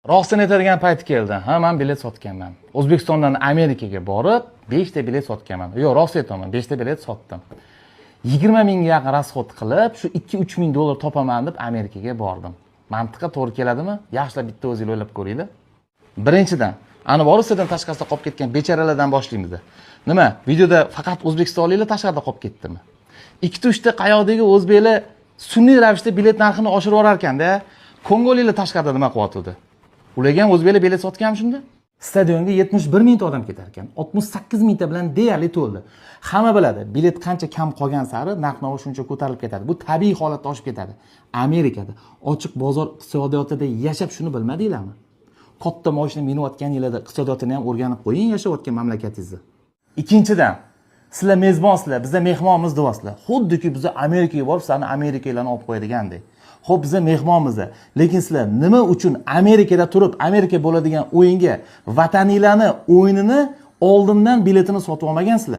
Rostini aytadigan payt keldi. Ha, man bilet sotganman. O'zbekistondan Amerikaga borib, 5 ta bilet sotganman. Yo'q, rost aytaman, 5 ta bilet sotdim. 20 mingga yaqin расход qilib, shu 2-3 ming dollar topaman deb Amerikaga bordim. Mantiqqa to'g'ri keladimi? Yaxshilab bitta o'zingiz o'ylab ko'ringlar. Birinchidan, ana Rossiyadan tashqarida qolib ketgan becharalardan boshlaymiz. Nima, videoda faqat o'zbekistonliklar tashqarida qolib ketdimi? Ikkita, uchta qayoqdagi o'zbeklar sun'iy ravishda bilet narxini oshirib yuborar ekanda, kongoliklar tashqarida nima qilyotgandi? Ularga ham o'zbeklar bilet sotganmi shunda? Stadionga 71 mingta odam ketar ekan. 68 mingta bilan deyarli to'ldi. Hamma biladi, bilet qancha kam qolgan sari narx-navo shuncha ko'tarilib ketadi. Bu tabiiy holatda oshib ketadi. Amerikada ochiq bozor iqtisodiyotida yashab shuni bilmadinglarmi? Katta moshina minayotganinglarda iqtisodiyotini ham o'rganib qo'ying yashayotgan mamlakatingizni. Ikkinchidan, sizlar mezbonsizlar, biza mehmonmiz deyapsizlar. Xuddiki biza Amerikaga borib, sizlarni Amerikalarni olib qo'yadigandek. Xo'p, biza mehmonmiz, lekin sizlar nima uchun Amerikada turib, Amerika bo'ladigan o'yinga vataniylarni o'yinini oldindan biletini sotib olmagansizlar?